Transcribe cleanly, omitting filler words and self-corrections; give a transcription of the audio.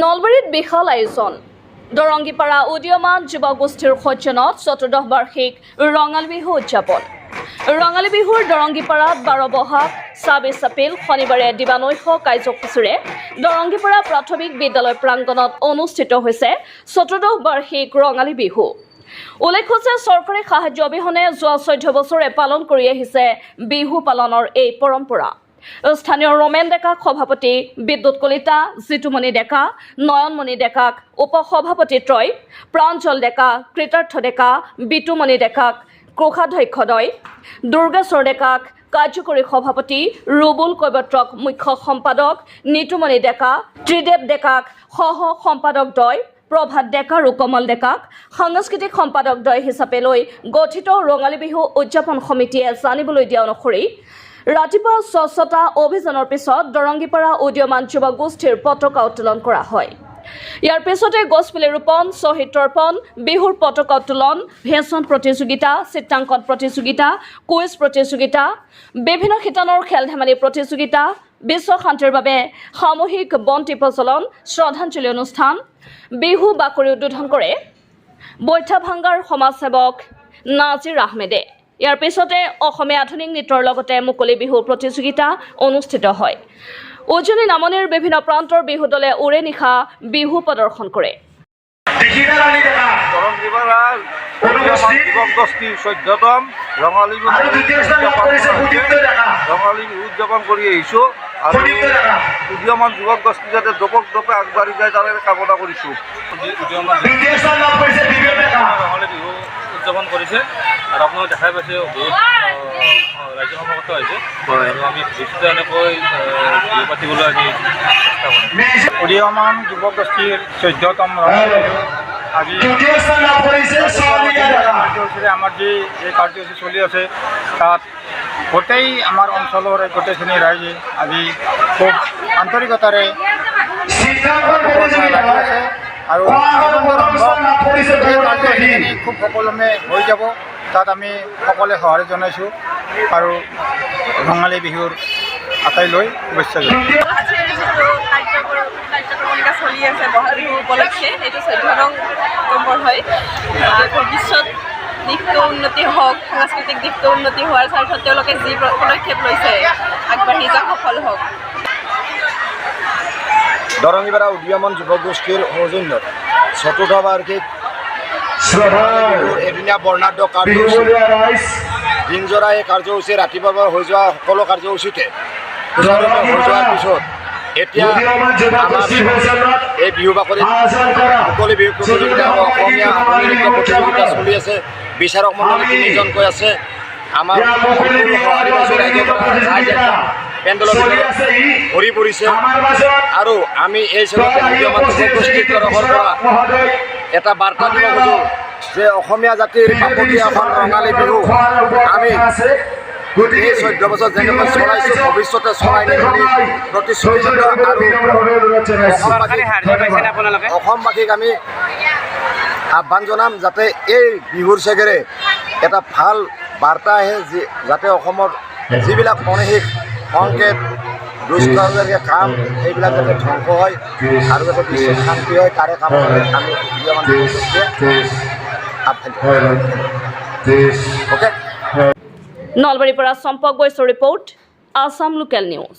নলবাৰীত বিশাল আয়োজন। দৰংগীপাৰা উদীয়মান যুৱ গোষ্ঠীৰ সৌজন্যত চতুৰ্দশ বাৰ্ষিক ৰঙালী বিহু উদযাপন। ৰঙালী বিহুৰ দৰংগীপাৰাত 12 বহাগ, 26 এপ্ৰিল, শনিবাৰে দিবানৈশ কাৰ্যসূচীৰে দৰংগীপাৰা প্ৰাথমিক বিদ্যালয় প্ৰাংগণত অনুষ্ঠিত হৈছে চতুৰ্দশ বাৰ্ষিক ৰঙালী বিহু। উল্লেখ্য যে চৰকাৰী সাহায্য অবিহনে যোৱা 14 বছৰে পালন কৰি আহিছে বিহু পালনৰ এই পৰম্পৰা। স্থানীয় ৰমেন ডেকাক সভাপতি, বিদ্যুৎ কলিতা, জিতুমণি ডেকা, নয়নমণি ডেকাক উপসভাপতিত্ৰয়, প্ৰাঞ্জল ডেকা, কৃতাৰ্থ ডেকা, বিতুমণি ডেকাক কোষাধ্যক্ষদ্বয়, দুৰ্গেশ্বৰ ডেকাক কাৰ্যকৰী সভাপতি, ৰুবুল কৈৱত্ৰক মুখ্য সম্পাদক, নিতুমণি ডেকা, ত্ৰিদেৱ ডেকাক সহ সম্পাদকদ্বয়, প্ৰভাত ডেকা আৰু কমল ডেকাক সাংস্কৃতিক সম্পাদকদ্বয় হিচাপে লৈ গঠিত ৰঙালী বিহু উদযাপন সমিতিয়ে জানিবলৈ দিয়া অনুসৰি ৰাতিপুৱা স্বচ্ছতা অভিযানৰ পিছত দৰংগীপাৰা উদীয়মান যুৱ গোষ্ঠীৰ পতাকা উত্তোলন কৰা হয়। ইয়াৰ পিছতে গছপুলি ৰোপণ, শ্বহীদ তৰ্পণ, বিহুৰ পতাকা উত্তোলন, ভেশচন প্ৰতিযোগিতা, চিত্ৰাংকন প্ৰতিযোগিতা, কুইজ প্ৰতিযোগিতা, বিভিন্ন শিতানৰ খেল ধেমালি প্ৰতিযোগিতা, বিশ্ব শান্তিৰ বাবে সামূহিক বন্তি প্ৰজ্বলন, শ্ৰদ্ধাঞ্জলি অনুষ্ঠান, বিহু বাকৰি উদ্বোধন কৰে বৈঠাভাংগাৰ সমাজসেৱক নাজিৰ আহমেদে। ইয়াৰ পিছতে অসমীয়া আধুনিক নৃত্যৰ লগতে মুকলি বিহু প্ৰতিযোগিতা অনুষ্ঠিত হয়। উজনি নামনিৰ বিভিন্ন প্ৰান্তৰ বিহু দলে ওৰে নিশা বিহু প্ৰদৰ্শন কৰে। দৰংগীপাৰা উদীয়মান যুৱক গোষ্ঠীৰ 14তম ৰঙালী বিহু উদযাপন কৰা হৈছে। ৰঙালী বিহু উদযাপন কৰি আহিছোঁ আৰু উদীয়মান যুৱক গোষ্ঠী যাতে দোপত দোপে আগবাঢ়ি যায়, তাৰে কামনা কৰিছোঁ। উদীয়মান ৰঙালী বিহু উদযাপন কৰিছে আৰু আপোনালোকে দেখাই পাইছে, বহুত ৰাজ্য সমাগত হৈছে আৰু আমি ভৱিষ্যতে এনেকৈ বিহু পাতিবলৈ আমি চেষ্টা কৰিম। উদীয়মান যুৱক গোষ্ঠীৰ 14তম ৰঙালী বিহু আজি কাৰ্যসূচীৰে আমাৰ যি এই কাৰ্যসূচী চলি আছে, তাত গোটেই আমাৰ অঞ্চলৰ এই গোটেইখিনি ৰাইজে আজি খুব আন্তৰিকতাৰে লাগি আছে আৰু যিমান সম্ভৱ এই কাৰ্যসূচীখিনি খুব সুকলমে হৈ যাব, তাত আমি সকলোৱে সঁহাৰি জনাইছোঁ আৰু ৰঙালী বিহুৰ আটাইলৈ শুভেচ্ছা জনাইছোঁ। গোষ্ঠীৰ যিটো কাৰ্যক্ৰমণিকা চলি আছে বহাগ বিহু উপলক্ষে, এইটো 14 নং নম্বৰ হয়। ভৱিষ্যত দিশটো উন্নতি হওক, সাংস্কৃতিক দিশটো উন্নতি হোৱাৰ স্বাৰ্থত তেওঁলোকে যি পদক্ষেপ লৈছে, আগবাঢ়ি যাওক, সফল হওক। দৰঙীপাৰা উদীয়মান যুৱক গোষ্ঠীৰ সৌজন্যত চতুৰ্থ বাৰ্ষিক বিহুৰ এদিনীয়া বৰ্ণাঢ্য কাৰ্যসূচী। দিনজোৰা এই কাৰ্যসূচী ৰাতিপুৱাৰ পৰা হৈ যোৱা সকলো কাৰ্যসূচীতে সুচাৰুৰূপে হৈ যোৱাৰ পিছত এতিয়া আমাৰ এই বিহু বাকৰিত মুকলি বিহু প্ৰতিযোগিতা আৰু অসমীয়া আধুনিক নৃত্য প্ৰতিযোগিতা চলি আছে। বিচাৰক মণ্ডলী তিনিজনকৈ আছে। আমাৰ সকলো সঁহাৰি পাইছোঁ ৰাইজৰ পৰা। ৰাইজ একদম পেণ্ডেলৰ ভিতৰত ভৰি পৰিছে আৰু আমি এই চেগতে উদীয়মান যুৱক গোষ্ঠীৰ তৰফৰ পৰা এটা বাৰ্তা দিব খোজোঁ যে অসমীয়া জাতিৰ বাপতি এখন ৰঙালী বিহু আমি এই 14 বছৰ যেনেকৈ চলাইছোঁ, ভৱিষ্যতে চলাই নিম বুলি প্ৰতিশ্ৰুতিবদ্ধ আৰু অসমবাসীক আমি আহ্বান জনাম যাতে এই বিহুৰ চেগেৰে এটা ভাল বাৰ্তা আহে, যি যাতে অসমৰ যিবিলাক অনৈতিক সংকেত, দুষ্কাৰ্যৰ কাম, সেইবিলাক যাতে ধ্বংস হয় আৰু যাতে বিশ্বত শান্তি হয়, তাৰে কামনাৰে আমি উদীয়মান যুৱগোষ্ঠীয়ে আহ্বান জনাম। অ'কে। নলবাৰীৰ পৰা চম্পক বৈশ্যৰ ৰিপৰ্ট, আছাম লোকেল নিউজ।